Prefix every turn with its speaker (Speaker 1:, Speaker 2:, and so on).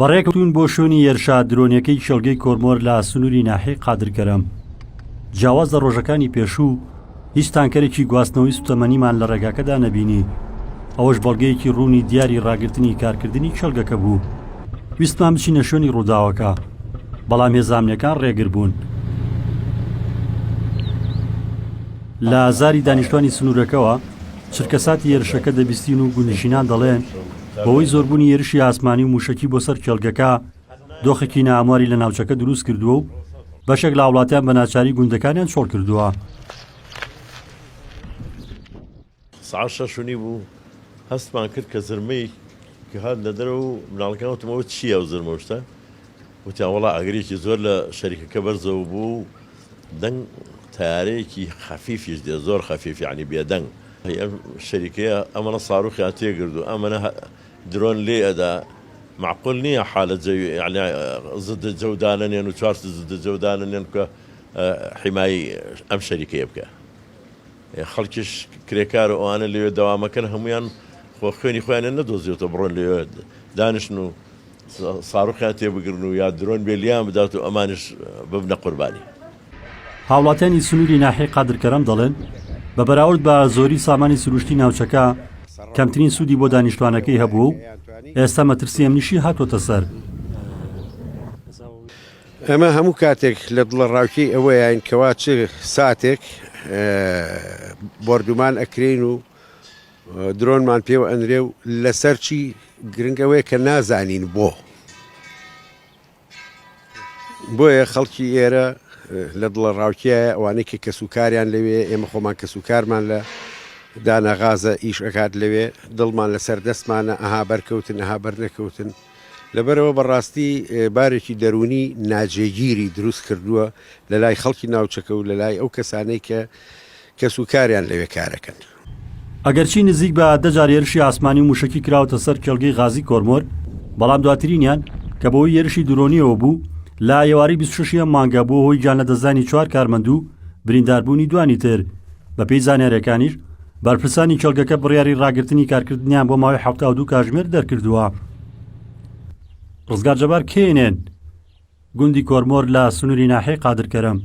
Speaker 1: بەڕێکەوتوون بۆ شوێنی هێرشە درۆنیەکەی کێڵگەی کۆرمۆر لە سنووری ناحیەی قادرکەرەم. جیاواز لە ڕۆژەکانی پێشوو، هیچ تانکەرێکی گواستنەوەی سوتەمەنیمان لە ڕێگاکەدا نەبینی، ئەوەش بەڵگەیەکی ڕوونی دیاری ڕاگرتنی کارکردنی کێڵگەکە بوو. ویستمان بچینە شوێنی ڕووداوەکە، بەڵام هێزە ئەمنیەکان ڕێگر بوون. لە زاری دانیشتوانی سنوورەکەوە چرکەساتی هێرشەکە دەبیستین و گوندنشینان دەڵێن، بەهۆی زۆربوونی هێرشی ئاسمانی و مووشەکی بۆ سەر کێڵگەکە، دۆخێکی نائامواری لە ناوچەکە دروست کردووە و بەشێک لە هاوڵاتیان بە ناچاری گوندەکانیان چۆڵ کردووە.
Speaker 2: سەعات شەش و نیو بوو هەستمان کرد کە زرمەی کە هات لە دەرەوە و مناڵەکان وتم ئەوە چییە ئەو زرمە و شتە وتیان وەڵا ئاگرێکی زۆر لە شەریکەکە بەرزەوە بوو و دەنگ تەیارەیەکی خەفیفیش دێ زۆر خەفیف یعنی بێدەنگ ئەم شەریکەیە ئەمەنە ساروخیان تێگرد و ئەمەنە درۆن لێ ئەدا معقول نییە حالە جەوی یعنی ضد جو دانەنێن و چوار ضد جو دانەنێن کە حیمایی ئەم شەریکەیە بکە خەڵکیش کرێکار و ئەوانە لەوێ دەوامەکەن هەمویان خۆ خوێنی خۆیانیان نەدۆزیێتەوە بڕۆن لەوێ دانیشن و ساروخیان تێبگرن و یا درۆن بێ لیان بدات و ئەمانیش ببنە قوربانی.
Speaker 1: هاوڵاتیانی سنووری ناحیەی قادرکەرەم دەڵێن، بە بەراورد بە زۆری سامانی سروشتی ناوچەکە، کەمترین سوودی بۆ دانیشتوانەکەی هەبووە و ئێستا مەترسی ئەمنیشی هاتووەتە سەر.
Speaker 3: ئێمە هەموو کاتێک لە دڵەڕاوکێی ئەوەیاین کەوا چ ساتێک بۆردومان ئەکرێین و درۆنمان پێوە ئەنرێ و لەسەر چی گرنگ ئەوەیە کە نازانین بۆ بۆیە خەڵکی ئێرە لە دڵە ڕاوکیایە ئەوانەی کە کەسوکاریان لەوێ ئێمە خۆمان کەسوکارمان لە دانەغازە ئیش ئەکات لەوێ دڵمان لەسەر دەستمانە ئەها بەرکەوتن ئەها بەرنەکەوتن لەبەرئەوە بەڕاستی بارێکی دەروونی ناجێگیری دروست کردووە لەلای خەڵکی ناوچەکە و لەلای ئەو کەسانەی کە کەسوکاریان لەوێ کارەکەن.
Speaker 1: ئەگەرچی نزیک بە دە جار هێرشی ئاسمانی و مووشەکی کراوەتە سەر کێڵگەی غازی کۆرمۆر، بەڵام دواترینیان کە بەهۆی هێرشی درۆنییەوە بوو، لە ئێوارەی 26 ی ئەم مانگە بووە هۆی گیانلەدەستدانی چوار کارمەند و برینداربوونی دوانی تر. بەپێی زانیارییەکانیش، بەرپرسانی کێڵگەکە بڕیاری ڕاگرتنی کارکردنیان بۆ ماوەی 72 کاژمێر دەرکردووە. ڕزگار جەبار کێنێن گوندی کۆرمۆر لە سنووری ناحیەی قادرکەرەم.